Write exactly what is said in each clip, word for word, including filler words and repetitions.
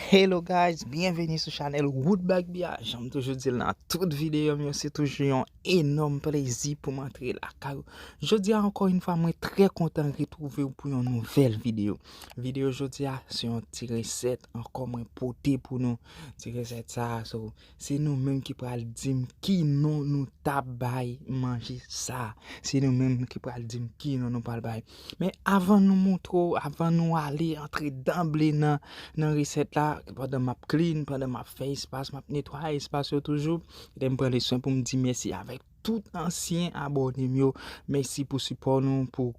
Hello guys, byenveni sou chanèl Wood Black Bia. Jan m toujou di l nan tout videyo m yo, se toujou yon enòm plezi pou m antre lakay ou. Jodi a, ankò yon fwa, mwen trè kontan retwouve w pou yon nouvèl videyo. Videyo jodi a, se yon ti resèt ankò mwen pote pou nou. Ti resèt sa a, so, se nou menm ki pral di m ki non nou t ap bay manje sa a. Se nou menm ki pral di m ki non nou pral bay. Men avan nou montre w, avan nou ale antre danble nan, nan resèt la, pandan m ap clean, pandan m ap fè espas, m ap netwaye espas yo toujou, kite m pran le swen pou m di mèsi avèk tout ansyen abòne m yo. Mèsi pou sipò nou, pou,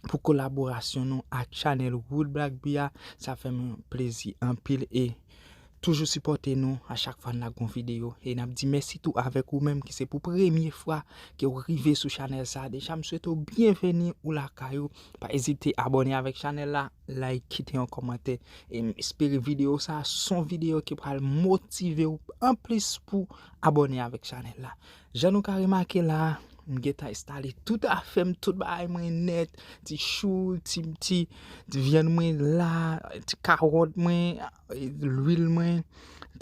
pou kolaborasyon nou ak chanèl Wood Black Bia. Sa fè m plezi anpil e toujou sipòte nou a chak fwa n lage yon videyo. E n ap di mèsi tou avèk ou menm ki se pou premye fwa ke w rive sou chanèl sa a. Deja, m swete w byenveni ou lakay ou. Pa ezite abòne avèk chanèl la, like, kite yon kòmantè. E m espere videyo sa a se yon videyo ki pral motive w anplis pou abòne avèk chanèl la. Jan nou ka remake la, m gentan enstale tout afè m, tout bagay mwen nèt, ti chou, ti, ti, ti vyann mwen la, ti kawòt mwen, lwil mwen,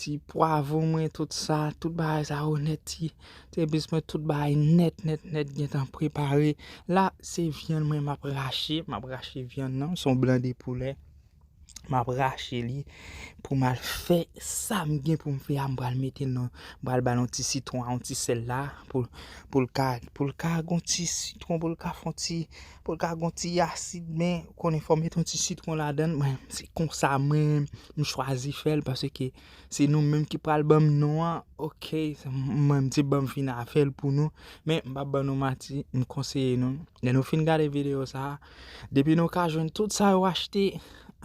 ti pwavwon mwen, tout sa, tout bagay sa yo nèt, ti, ti epis mwen, tout bagay nèt, nèt, nèt gentan prepare. La, se vyann mwen m ap rache, m ap rache vyann nan, se yon blan de poulè. M ap rache li pou m al fè sa m gen pou m fè a. M pral mete l nan, m pral ba l yon ti sitwon, yon ti sèl la pou, pou l ka, pou l ka gon ti sitwon, pou l ka fè yon ti, pou l ka gon ti asid, men ou konnen fò m mete yon ti sitwon ladan l. Mwen, se konsa mwen, m chwazi fè l paske se nou menm ki pral ban m non an. Oke, se mwen m di ban m fin a fè l pou nou, men m p ap ban nou manti, m konseye nou. Lè nou fin gade videyo sa a, depi nou ka jwenn tout sa yo achte,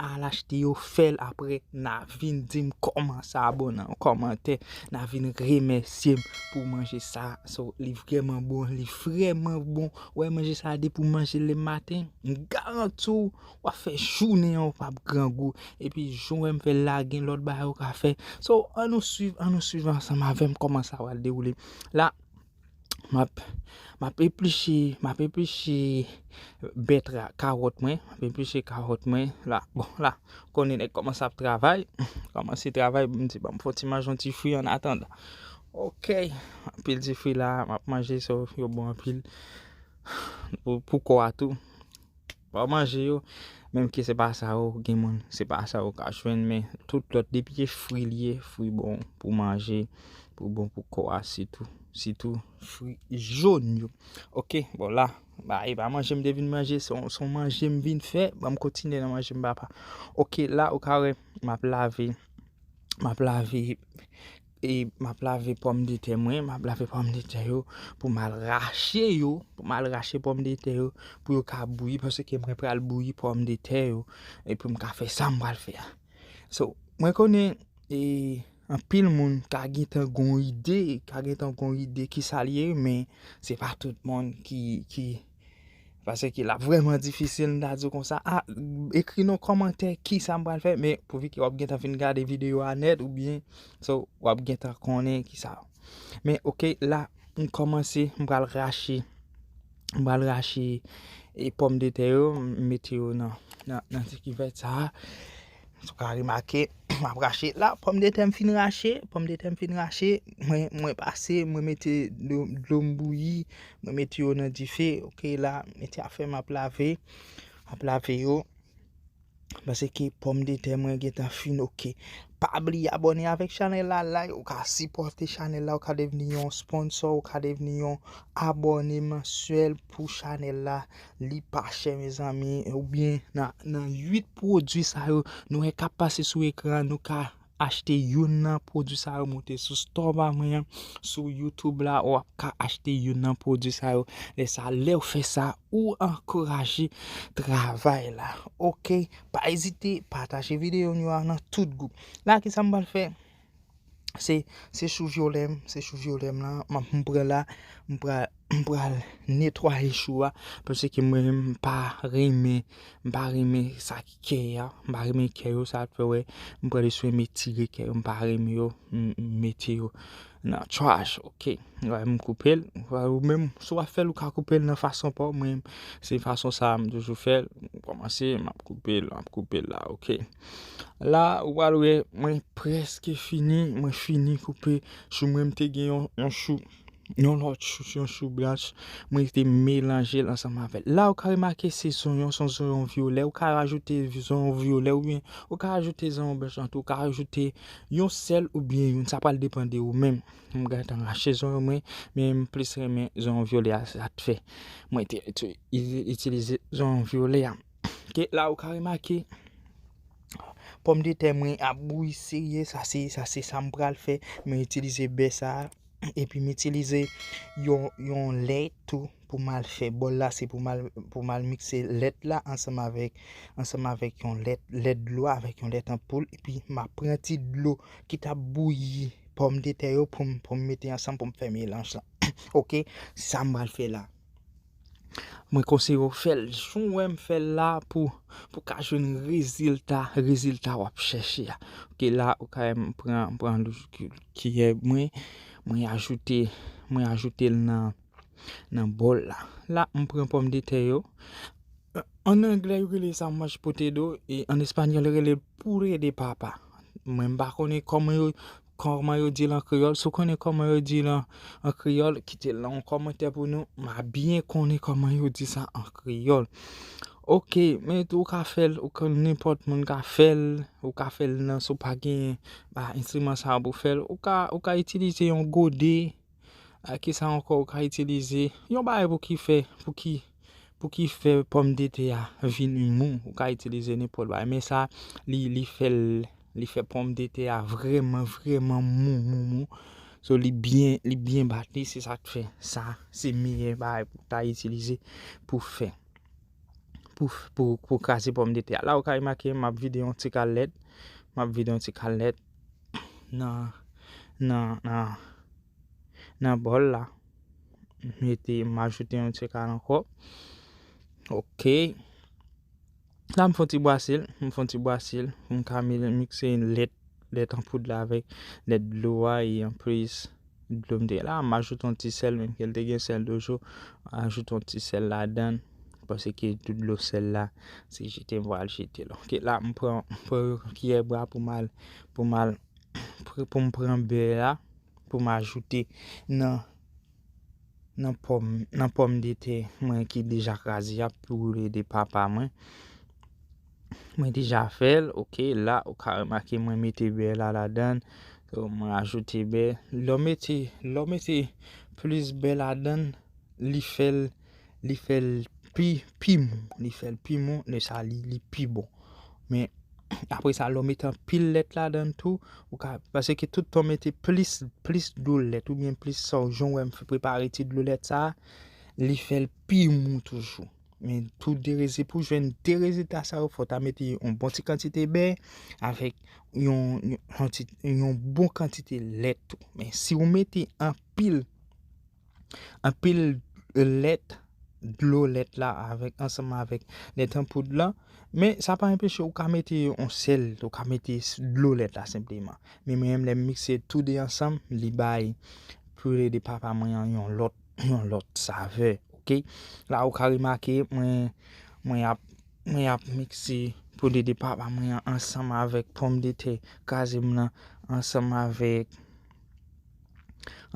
al achte yo, fè l, apre n a vin di m kòman sa a bon nan yon kòmantè, n a vin remèsye m pou manje sa a. So, li vrèman bon, li vrèman bon. Ou wè manje sa a, depi w manje l lematen, m garanti w, w ap fè jounen an, w p ap grangou. Epi, jan w wè m fè l la, gen lòt bagay ou ka fè. So, ann nou swiv, ann nou swiv ansanm avè m kòman sa pral dewoule. La, m ap, m ap epliche, m ap epliche bètra, kawòt mwen, m ap epliche kawòt mwen. La, bon, la, konnen nèg kòmanse ap travay, kòmanse travay, m di, ban m fè yon ti manje yon ti fwi an atandan. Oke, anpil ti fwi la, m ap manje, so, yo bon anpil pou, pou kò a tou. Pa manje yo, menm ke se pa sa yo, gen moun, se pa sa yo ka jwenn, men tout lòt, depi e fwi li ye, fwi bon pou manje, pou bon pou kò a, sitou, sitou fwi jòn yo. Oke, bon la, ba, e pa manje m te vin manje, se yon, se yon manje m vin fè, ban m kontinye nan manje m papa. Oke, la, ou ka wè, m ap lave, m ap lave, e m ap lave pòmdetè mwen, m ap lave pòmdetè yo pou m al rache yo, pou m al rache pòmdetè yo, pou yo ka bouyi, paske mwen pral bouyi pòmdetè yo, epi m ka fè sa m pral fè a. So, mwen konnen, e, anpil moun ka gentan gon ide, ka gentan gon ide ki sa l ye, men se pa tout moun ki, ki, paske l ap vrèman difisil, m ta di w konsa. A, ekri nan kòmantè ki sa m pral fè, men pouvi ke w ap gentan fin gade videyo a nèt, oubyen, so, w ap gentan konnen ki sa. Men, oke, la, m kòmanse, m pral rache, m pral rache, e pòmdetè yo, m mete yo nan, nan, nan ti kivèt sa a. Si w ka remake, m ap rache. La, pòmdetè m fin rache, pòmdetè m fin rache, mwen, mwen pase, mwen mete dlo, dlo m bouyi, mwen mete yo nan dife. Oke, la, mete afè m ap lave, m ap lave yo. Paske pòmdetè mwen gentan fin, oke. Pa bliye abòne avèk chanèl la, like, ou ka sipòte chanèl la, ou ka devni yon sponsor, ou ka devni yon abòne mansyèl pou chanèl la. Li pa chè, mezanmi, oubyen nan, nan uit pwodui sa yo, nou wè k ap pase sou ekran, nou ka achte youn nan pwodui sa yo, moute sou store pa mwen an, sou YouTube la, w ap ka achte youn nan pwodui sa yo. Lè sa, lè w fè sa, ou ankouraje travay la. Oke, pa ezite pataje videyo nou a nan tout gwoup. La, ki sa m pral fè? Se, se chou vyolè m, se chou vyolè m lan, m ap m pran la, m pral, m pral netwaye chou a, paske mwen menm m pa renmen, m pa renmen sa ki kè a, m pa renmen kè yo, sa fè wè, m pran le swen m etire kè yo, m pa renmen yo, m, m mete yo nan trash, ok. Wè, m koupe l, wè, ou menm, si w ap fè l, ou ka koupe l nan fason pa w, mwen, se fason sa a m toujou fè l, m kòmanse, m ap koupe l, m ap koupe l la, ok. La, ou pral wè, mwen prèske fini, mwen fini koupe chou, mwen, m te gen yon, yon chou, yon lòt chou, yon chou blanch, mwen te melanje l ansanm avè l. La, ou ka remake se zonyon, se yon zonyon vyolè, ou ka rajoute zonyon vyolè, oubyen ou ka rajoute zonyon blanch lan tou, ou ka rajoute yon sèl oubyen youn, sa pral depann de ou menm. M gentan rache zonyon mwen, men m plis renmen zonyon vyolè a, sa t fè mwen te, te i- itilize zonyon vyolè a. Ok, la ou ka remake, pòmdetè mwen ap bouyi serye, sa se, sa se sa m pral fè. Mwen itilize bè sa a, epi m itilize yon, yon lèt tou pou m al fè bòl la, se pou m al, pou m al mikse lèt la ansanm avèk, ansanm avèk yon lèt, lèt dlo avèk yon lèt anpoul, epi m ap pran ti dlo ki t ap bouyi pòmdetè yo pou m, pou m mete ansanm pou m fè melanj lan. Ok, sa m pral fè la. Mwen konseye w fè l jan w wè m fè l la pou, pou ka jwenn rezilta, rezilta w ap chèche a. Ok, la, ou ka wè m pran, m pran kiyè mwen, mwen ajoute, mwen ajoute l nan, nan bòl la. La, m pran pòmdetè yo. An anglè, yo rele sa mashed potato, e an espanyòl, yo rele puré de papa. Mwen, m pa konnen kòman yo, kòman yo di l an kreyòl. Si w konnen kòman yo di l an, an kreyòl, kite l nan yon kòmantè pou nou. M a byen konnen kòman yo di sa an kreyòl. Ok, men tou, ou ka fè l, ou ka, nenpòt moun ka fè l, ou ka fè l nan, si w pa gen, ba, enstriman sa a pou fè l, ou ka, ou ka itilize yon gode, a, kisa ankò ou ka itilize? Yon bagay pou ki fè, pou ki, pou ki fè pòmdetè a vin mou, ou ka itilize nenpòt bagay. Men sa, li, li fè l, li fè pòmdetè a vrèman, vrèman mou, mou, mou. So, li byen, li byen bati, se sa k fè sa, se meyè bagay pou ta itilize pou fè, pou, pou, pou kraze pòmdetè a. La, ou ka remake, m ap vide yon ti kal lèt, m ap vide yon ti kal lèt nan, nan, nan, nan bòl la. M mete, m ajoute yon ti kal ankò. Ok. La, m fè yon ti bwase l, m fè yon ti bwase l, pou m ka mi- mikse lèt, lèt an poud la avèk lèt dlo a, e anplis dlo m te la, m ajoute yon ti sèl, menm ke l te gen sèl toujou, ajoute yon ti sèl ladan, paske tout dlo sèl la, se jete m pral jete l. Ok, la, m pran, m pran kiyè bwa pou m al, pou m al, pou m pran bè a, pou m ajoute nan, nan pòm, nan pòmdetè mwen ki deja kraze a, purée de papa mwen. Mwen deja fè l, ok, la, ou ka remake mwen mete bè la ladan l. So, mwen ajoute bè. Lè w mete, lè w mete plis bè ladan l, li fè l, li fè l pi, pi mou. Li fè l pi mou, lè sa li, li pi bon. Men, apre sa, lè w mete anpil lèt ladan l tou, ou ka, paske tout tan w mete plis, plis dlo lèt, oubyen plis sa w jan w wè m fè prepare ti dlo lèt sa a, li fè l pi mou toujou. Men tou de rezi-, pou jwenn de rezilta sa yo, fò w ta mete yon bon ti kantite bè avèk yon, yon, yon ti, yon bon kantite lèt tou. Men si w mete anpil, anpil lèt, dlo lèt la avèk, ansanm avèk lèt an poud la, men sa pa anpeche ou ka mete yon sèl, ou ka mete s-, dlo lèt la senpleman. Men mwen menm lè m mikse tou de ansanm, li bay purée de papa mwen an yon lòt, yon lòt savè, ok? La ou ka remake, mwen, mwen ap, mwen ap mikse purée de papa mwen an ansanm avèk pòmdetè kraze m nan, ansanm avèk,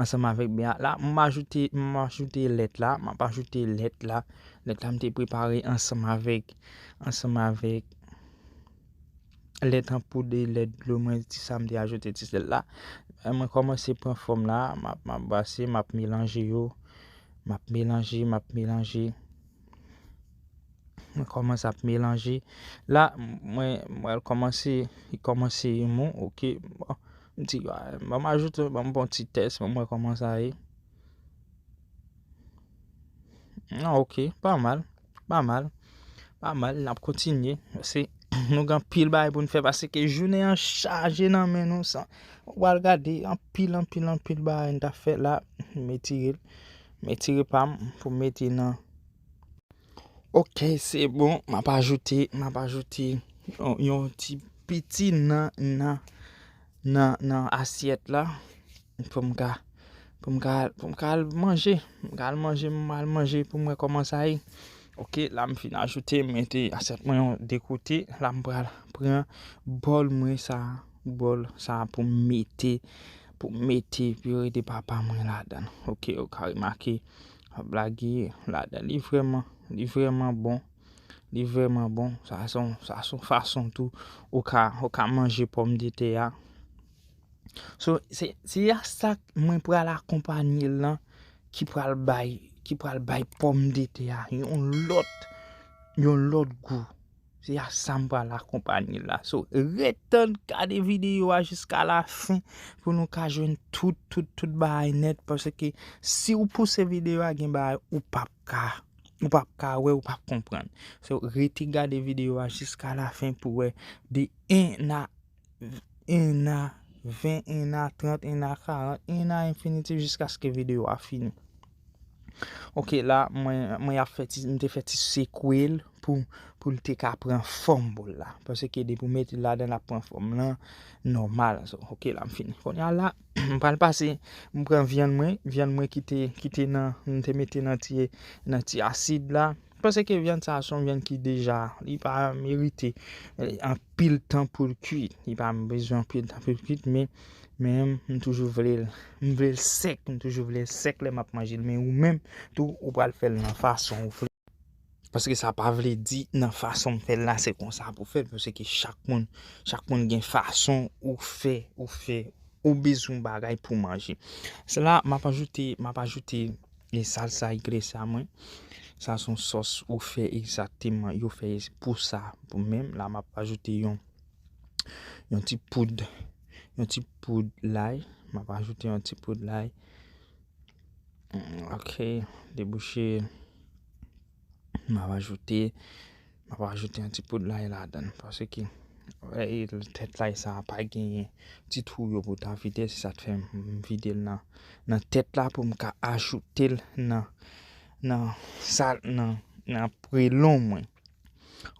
ansanm avèk bè a. La, m ajoute, m ajoute lèt la, m ap ajoute lèt la. Lèt la, m te prepare ansanm avèk, ansanm avèk lèt an poud e lèt dlo mwen, ti sa m te ajoute ti sèl la. E mwen kòmanse pran fòm la, m ap, m ap brase, m ap melanje yo, m ap melanje, m ap melanje. Mwen kòmanse ap melanje. La, mwen, mwen kòmanse, li kòmanse mou, ok. Bon, m di, ah, ban m ajoute, ban m bon ti tès, ban m wè kòman sa ye. Ah, ok, pa mal, pa mal, pa mal, n ap kontinye. Se, nou gen anpil bagay pou n fè, paske jounen an chaje nan men nou, san, w al gade, anpil, anpil, anpil bagay n t ap fè la, m etire l. M etire pa m pou m mete nan. Ok, se bon, m ap ajoute, m ap ajoute yon, yon ti piti nan, nan, nan, nan asyèt la. Pou m ka, pou m ka, pou m ka al manje. M ka al manje, m al manje pou m wè kòman sa ye. Ok, la m fin ajoute, m mete asyèt mwen yon de kote. La m pral pran bòl mwen sa, bòl sa pou m mete, pou m mete pire de papa mwen ladan. Ok, ou ka remake, hòp la gen ladan. Li vrèman, li vrèman bon. Li vrèman bon. Sa se yon, sa se yon fason tou ou ka, ou ka manje pòmdetè a. So, se, se a sa mwen pral akonpanye l lan ki pral bay, ki pral bay pòmdetè a yon lòt, yon lòt gou. Se a sa m pral akonpanye l la. So, ret tann, gade videyo a jiska la fen pou nou ka jwenn tout, tout, tout bagay nèt. Paske si w pouse videyo a, gen bagay ou p ap ka, ou p ap ka wè, ou p ap konprann. So, rete gade videyo a jiska la fen pou wè de en a en a ven, en a trant, en a karant, en a enfinitif jiskaske videyo a fini. Ok, la, mwen, mwen ap fè ti, m te fè ti sekwe l pou, pou l te ka pran fòm pou l la. Paske depi w mete l ladan l ap pran fòm lan nòmal. So, ok, la m fini. Kounye a la, m pral pase, m pran vyann mwen, vyann mwen ki te, ki te nan, m te mete nan ti, nan ti asid la. Paske vyann sa a se yon vyann ki deja, li pa merite, eh, anpil tan pou l kwit. Li pa bezwen anpil tan pou l kwit, men, men m toujou vle l, m vle l sèk, m toujou vle l sèk lè m ap manje l. Men ou menm tou, ou pral fè l nan fason ou vle. Paske sa pa vle di nan fason m fè l la, se konsa pou fè l, paske chak moun, chak moun gen fason ou fè, ou fè, ou bezwen bagay pou manje. Se la, m ap ajoute, m ap ajoute e salsa iglesia mwen. Sa se yon sòs ou fè egzakteman, yo fè pou sa, pou menm. La, m ap ajoute yon, yon ti poud, yon ti poud lay. M ap ajoute yon ti poud lay. Mm, ok, debouche. M ap ajoute, m ap ajoute yon ti poud lay ladan l, paske, e, tèt lay sa a pa genyen ti twou yo pou ta vide, se sa k fè m vide l nan, nan tèt la pou m ka ajoute l nan, nan sa, nan, nan prelon mwen.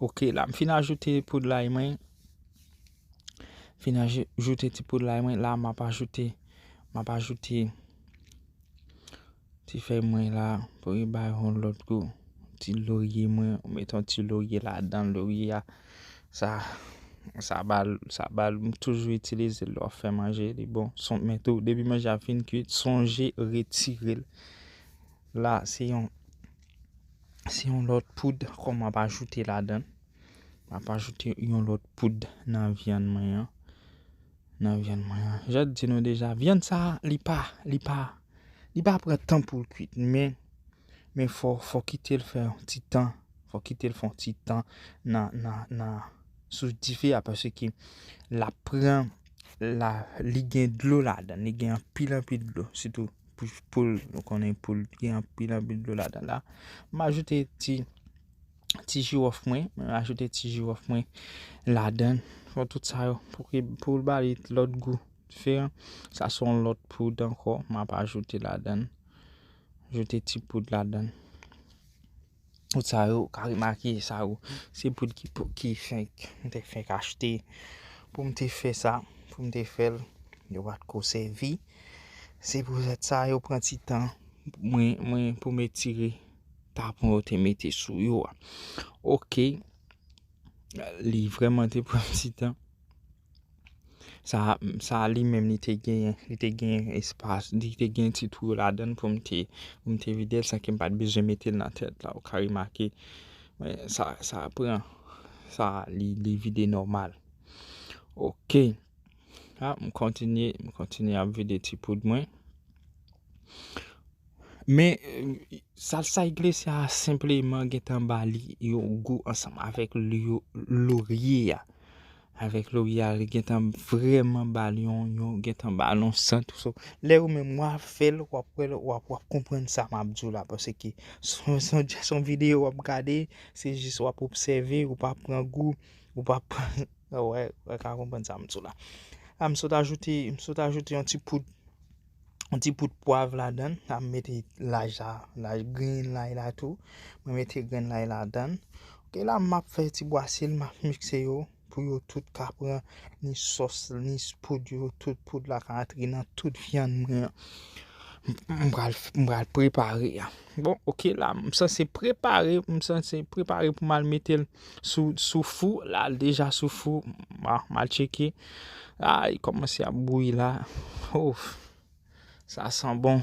Ok, la m fin ajoute poud lay mwen. Fin ajoute ti poud lay mwen, la m ap ajoute, m ap ajoute ti fèy mwen la, pou li bay yon lòt gou. Ti lorye mwen, ou mete yon ti lorye ladan, lorye a, sa, sa ba l, sa ba l, m toujou itilize l lè w ap fè manje, li bon. Son, men tou, depi manje a fin kwit, sonje retire l. La, se yon, se yon lòt poud kòm m ap ajoute ladan. M ap ajoute yon lòt poud nan vyann mwen an. Nan vyann mwen an. Jan m di nou deja, vyann sa a, li pa, li pa, li pa pran tan pou l kwit, men, men fò, fò kite l fè yon ti tan, fò kite l fè yon ti tan nan, nan, nan, sou dife a, paske l ap pran, la, li gen dlo ladan l, li gen anpil, anpil dlo, sitou pou, poul, nou konnen poul gen anpil, anpil dlo ladan l la. M ajoute ti, ti jiwòf mwen, m ajoute ti jiwòf mwen ladan l. Fò tout sa yo, pou ke, pou l ba li lòt gou diferan. Sa se yon lòt poud ankò, m ap ajoute ladan l. Ajoute ti poud ladan l. Tout sa yo, ou ka remake sa yo. Se poud ki, ki fenk, m te fenk achte pou m te fè sa, pou m te fè l. Yo pa t ko sèvi. Se pou tèt sa yo pran ti tan. Mwen, mwen, pou m etire tapon yo te mete sou yo a. Ok. Li vrèman te pran ti tan. Sa, sa li menm, li te genyen, li te genyen espas, li te genyen ti twou yo ladan l pou m te, pou m te vide l san ke m pa t bezwen mete l nan tèt la. Ou ka remake, men sa, sa pran, sa, li, li vide nòmal. Ok. La, m kontinye, m kontinye ap vide ti poud mwen. Men, eh, salsa iglesia a senpleman gentan ba li yon gou ansanm avèk lorye a. Avèk lorye a, li gentan vrèman ba li yon, yon, gentan ba li yon sant. So, lè ou menm w ap fè l, w ap wè l, w ap, w ap konprann sa m ap di w la, paske se yon, se yon, se yon videyo w ap gade, se jis w ap obsève, ou pa pran gou, ou pa pran, wè, w ka konprann sa m di w la. La, m sot ajoute, m sot ajoute yon ti poud yon ti poud pwav ladan l, m mete laj la, laj grenn lay la tou. Mwen mete grenn lay ladan l. Ok, la m ap fè ti bwasil, m ap mikse yo pou yo tout ka pran ni sòs, ni poud yo, tout poud la ka antre nan tout vyann mwen an. M pral, m pral prepare a. Bon, ok, la, m sanse prepare, m sanse prepare pou m al mete l sou, sou fou. La, l deja sou fou. Ah, m al tcheke. Ah, li kòmanse ap bouyi la. Oh, sa san bon.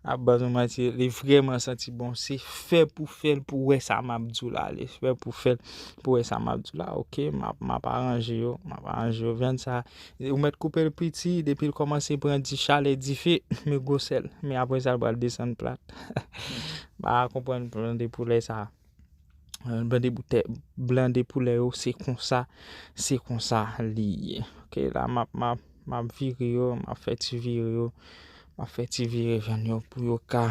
Ap ban nou manti, li vrèman santi bon. Se fè pou fè l pou wè sa m ap di w la. Li fè pou fè l pou wè sa m ap di w la. Ok, m ap, m ap aranje yo. M ap aranje yo. Vyann sa, ou mèt koupe l piti, depi l kòmanse pran di chalè dife, men gwosè l. Men apre sa, l pral desann plat. M pa konprann blan de poulè sa. Blan de poulè, blan de poulè yo, se konsa, se konsa li ye. Ok, la, m ap, m ap, m ap vire yo, m ap fè ti vire yo, m ap fè ti vire vyann yo pou yo ka,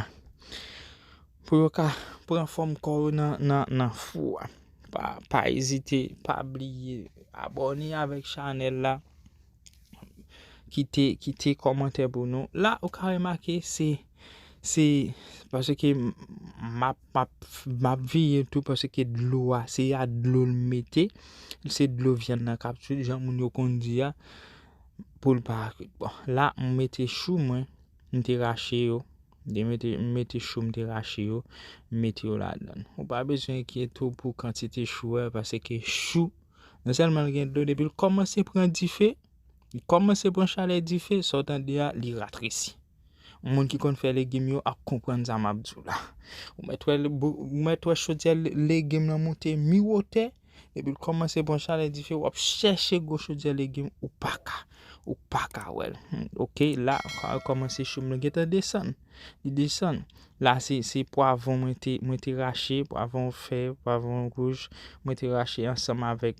pou yo ka pran fòm kò yo nan, nan, nan fou a. Pa, pa ezite, pa bliye abòne avèk chanèl la. Kite, kite kòmantè pou nou. La, ou ka remake, se, se, paske m, m ap, m ap, m ap veye tou, paske dlo a, se a dlo l mete. Se dlo vyann nan k ap kwit, jan moun yo konn di a, pou l pa kwit. Bon, la, m mete chou mwen, m te rache yo. M te mete, m mete chou, m te rache yo, m mete yo ladan l. Ou pa bezwen enkyete w pou kantite chou a, paske chou, non sèlman l gen dlo, depi l kòmanse pran dife, li kòmanse pran chalè dife, sa w tande a, li ratresi. Moun ki konn fè legim yo ap konprann sa m ap di w la. Ou mèt wè, ou mèt wè chodyè legim nan monte mi wotè, depi l kòmanse pran chalè dife, w ap chèche gwo chodyè legim, ou pa ka, ou pa ka wè l. Hmm, ok, la, kòmanse chou m nan gentan desann. Li desann. La, se, se pwavwon mwen te, mwen te rache, pwavwon vè, pwavwon wouj, mwen te rache ansanm avèk,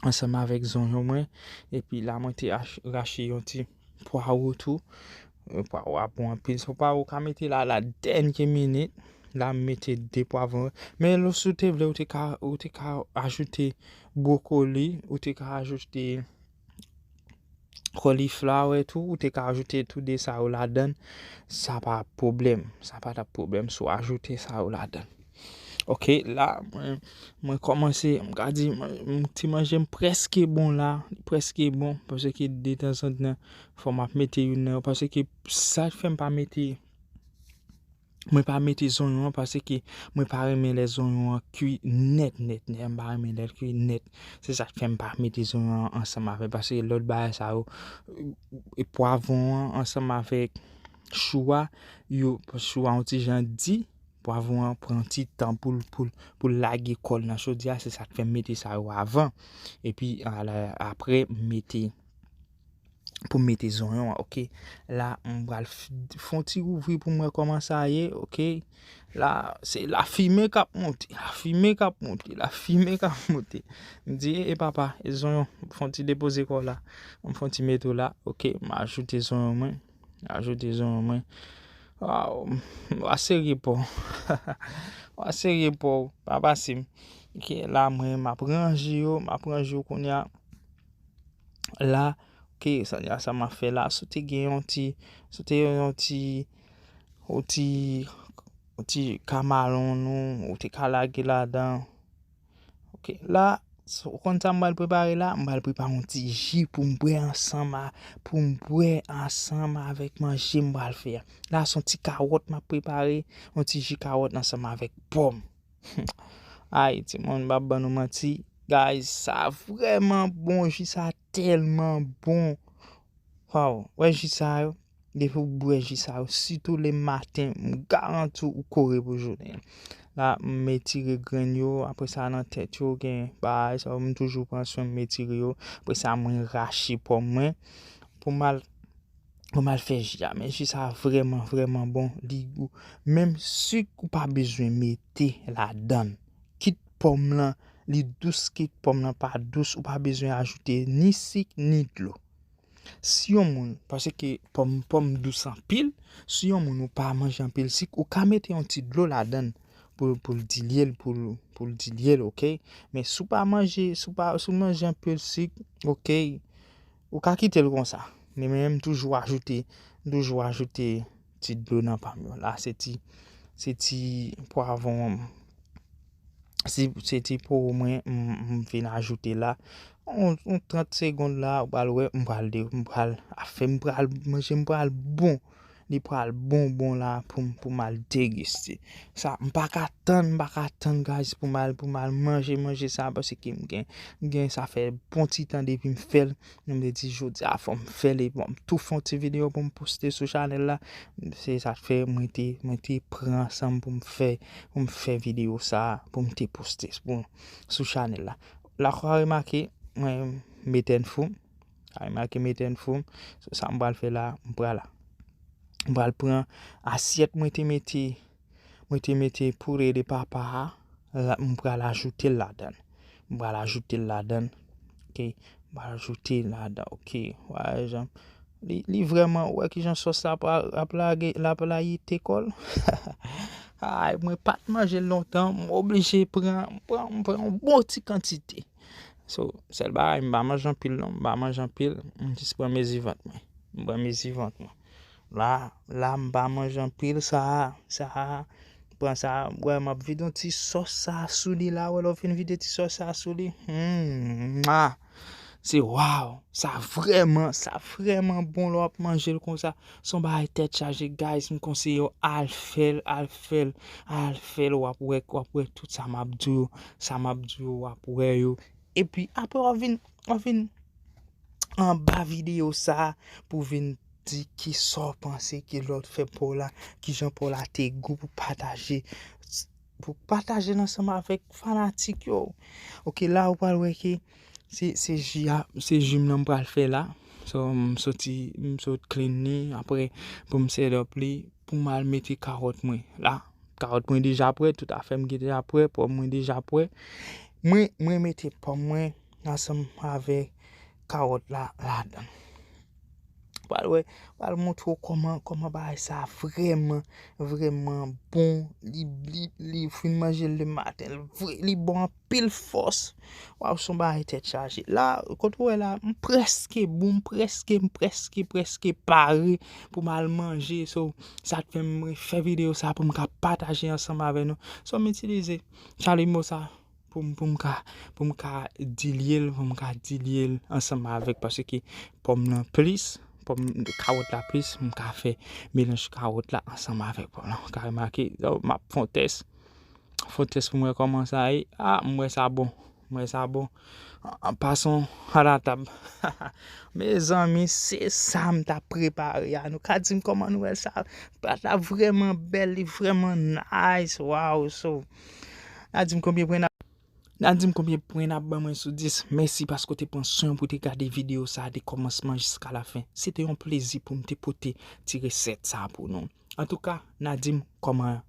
ansanm avèk zonyon mwen. Epi la, mwen te rache yon ti pwawo tou. Pwawo a bon anpil. Se pwawo ka mete la, la dènye minit. La, m mete de pwavwon. Men si w te vle, ou te ka, ou te ka ajoute bwokoli, ou te ka ajoute cauliflower tou, ou te ka ajoute tou de sa yo ladan l. Sa pa pwoblèm. Sa pa t ap pwoblèm si w ajoute sa yo ladan l. Ok, la, mwen, mwen kòmanse, m ka di, ti manje m prèske bon la, prèske bon, paske detanzantan, fò m ap mete youn nan yo, paske sa k fè m pa mete, mwen pa mete zonyon an, paske mwen pa renmen lè zonyon an kwi nèt, nèt, nèt, m pa renmen lè l kwi nèt. Se sa k fè m pa mete zonyon an ansanm avè l, paske lòt bagay sa yo, e pwavwon an ansanm avèk chou a, yo, chou a yon ti jan di, pwavwon an pran ti tan pou l, pou l, pou l lage kò l nan chodyè a, se sa k fè m mete sa yo avan. Epi, ala, apre, m mete, pou m mete zonyon an, ok? La, m pral fè yon ti ouvri pou m wè kòman sa ye, ok? La, se lafimen k ap monte, lafimen k ap monte, lafimen k ap monte. M di, e papa, e zonyon, fè yon ti depoze kò w la. M fè yon ti mete w la, ok? M ajoute zonyon mwen. Ajoute zonyon mwen. Waw, m va serye pa w. M va serye pa w. Pa pase m. Ok, la mwen, m ap ranje yo, m ap ranje yo kounye a. La, ok, sa, sa m ap fè la. Si w te gen yon ti, si w te gen yon ti, yon ti, yon ti kamalon nou, ou te ka lage ladan. Ok, la, ou konn sa m pral prepare la? M pral prepare yon ti ji pou m bwè ansanm a, pou m bwè ansanm avèk manje m pral fè a. La, se yon ti kawòt m ap prepare, yon ti ji kawòt ansanm avèk pòm. Ay, timoun, m p ap ban nou manti. Guys, sa vrèman bon, ji sa tèlman bon. Waw, wè ji sa yo. Depi w bwè ji sa yo, sitou le maten, m garanti w, ou kore pou jounen an. La, m etire grenn yo, apre sa nan tèt yo, gen bagay sa yo, m toujou pran swen m etire yo. Apre sa, mwen rache pòm mwen pou m al, pou m al fè ji a. Men ji sa vrèman, vrèman bon. Li gou. Menm sik ou pa bezwen mete ladan l. Kit pòm lan, li dous, kit pòm lan pa dous, ou pa bezwen ajoute ni sik, ni dlo. Si yon moun, paske pòm, pòm dous anpil, si yon moun ou pa manje anpil sik, ou ka mete yon ti dlo ladan l pou, pou l dilye l, pou l, pou l dilye l, ok? Men si w pa manje, si w pa, si w manje anpil sik, ok, ou ka kite l konsa. Men mwen menm toujou ajoute m toujou ajoute ti dlo nan pa m yo. La, se ti, se ti pwavwon, se, se ti powo mwen, m, m vin ajoute la. On, on trant segonn la, ou pral wè, m pral de, m pral, afè m pral manje, m pral bon. Li pral bon, bon la pou m, pou m al degiste. Sa, m pa ka tann, m pa ka tann, guys, pou m al, pou m al manje, manje sa, paske m gen, m gen, sa fè bon ti tan depi m fè l. M te di, jodi a, fò m fè l, e bon, m tou fè yon ti videyo pou m poste sou chanèl la. Se sa k fè mwen te, mwen te pran san m pou m fè, pou m fè videyo sa, pou m te poste pou, sou chanèl la. La, w ka remake, mwen, m etèn fou m. Ay, make mete n fou. So, sa m pral fè la, m pral la. M pral pran asyèt mwen te mete, mwen te mete poule de papa a, la, m pral ajoute l ladan. M pral ajoute l ladan. Ok, m pral ajoute l ladan. Ok, wè jan. Li, li vrèman, ou wè kijan sòs la ap lage, l ap lage te kò l. Ay, mwen pa t manje l lontan, m oblije pran, m pran, m pran yon bon ti kantite. So, sèl bagay, m pa manje anpil non, m pa manje anpil, m jis pran mezi vant mwen. M pran mezi vant mwen. La, la, m pa manje anpil, sa, sa, pran sa, wè, m ap vide yon ti sòs sa sou li la, wè, lè w fin vide ti sòs sa sou li, hmm, mwa. Se waw, sa vrèman, sa vrèman bon lè w ap manje l konsa. Se yon bagay tèt chaje, guys, m konseye w al fè l, al fè l, al fè l, w ap wè, w ap wè tout sa m ap di w, sa m ap di w, w ap wè yo. Epi apre w ap vin, w ap vin anba videyo sa pou vin di kisa w panse ke lè w fè pa w la, kijan pa w la te gou pou pataje, pou pataje l ansanm avèk fanatik yo. Ok, la ou pral wè ke se, se ji a, se ji m nan m pral fè la. So, m soti, m sot clean li, apre pou m set up li, pou m al mete kawòt mwen. La, kawòt mwen deja prè, tout afè m ki deja prè, pòm mwen deja prè. Mwen, mwen mete pòm mwen ansanm avèk kawòt la ladan. Pral wè, pral montre w kòman, kòman bagay sa vrèman, vrèman bon. Li, li, li fin manje l le maten, li vre, li bon anpil fòs. Waw, se yon bagay tèt chaje. La, kote w wè la, m prèske bon, m prèske, m prèske, prèske pare pou m al manje. So, sa t fè m fè videyo sa pou m ka pataje ansanm avè nou. So, m itilize chalimo sa pou m, pou m ka, pou m ka dilye l, pou m ka dilye l ansanm avèk, paske pòm nan plis, pòm kawòt la plis, m ka fè melanj kawòt la ansanm avèk pòm nan. Ou ka remake, m ap fè yon tès. Fè yon tès pou m wè kòman sa ye. Ah, m wè sa bon. M wè sa bon. An, an pasan a la tab. Mezanmi, se sa m t ap prepare a. Nou ka di m kòman nou wè sa. Plat la vrèman bèl, li vrèman nice. Waw, so. N a di m konbyen pwen n ap, n a di m konbyen pwen n ap ban mwen sou dis. Mèsi paske w te pran swen pou w te gade videyo sa a de kòmansman jiska lafen. Se te yon plezi pou m te pote ti resèt sa a pou nou. Antouka, n a di m kòman,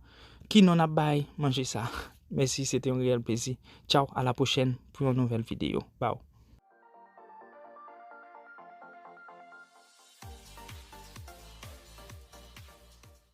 ki non n ap bay manje sa. Mèsi, se te yon reyèl plezi. Tchaw, a la pwochèn pou yon nouvèl videyo. Baw.